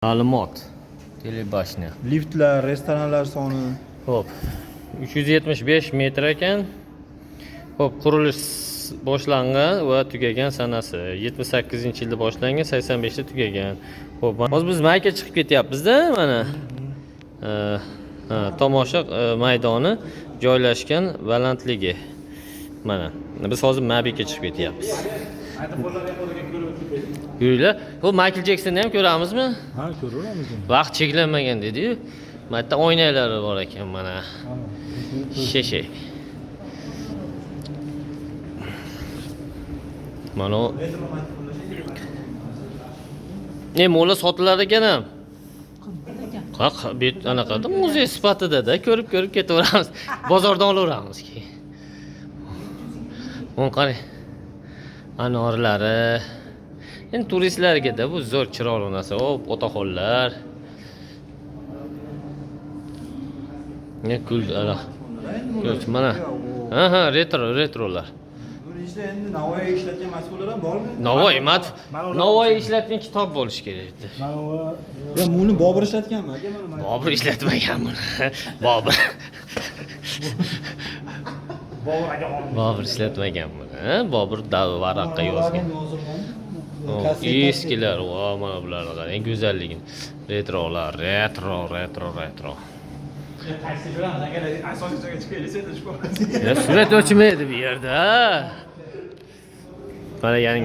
Ma'lumot. Телебашня. Liftlar, restoranlar soni. Xo'p. 375 metr ekan. Xo'p, qurilish boshlangan va tugagan sanasi 78-yilda boshlangan, 85 da tugagan. Xo'p, hozir biz mayka chiqib ketyapmiz-da, mana. Ha, tomosha maydoni joylashgan balandligi. Mana. Biz hozir Mabikka chiqib ketyapmiz. Yuringlar. Xo'p, Michael Jacksonni ham ko'ramizmi? Ha, ko'raveramiz. Vaqt cheklanmagan dedi-yu. Mana yerda oynalari bor ekan mana. Shisha. Mana u. Ne, mola sotilar ekan ham. Ha, bu anaqada muzey sifatida-da ko'rib-ko'rib ketaveramiz. Bozordan olaveramiz keyin. Buni qarang. Anorlari. Endi turistlarga-da bu zo'r chiroyli narsa. O, otaxonlar. Ne gul ana. Ko'rchi mana. Ha, ha, retro, retrolar. Buni ichida endi Navoiy ishlatgan mas'ullar ham bormi? Navoiy, mat Navoiy ishlatgan kitob bo'lishi kerak edi. Ya buni Bobur ishlatganmi aka mana? Bobur ishlatmagan buni. Bobur. Bobur ishlatmagan buni. Bobur varaqqa yozgan. Eskilar, vo, mana bularni qarang, go'zalligini. Retrolar, retro, retro, retro. Ya surat o'chmaydi bu yerda. Mana yangi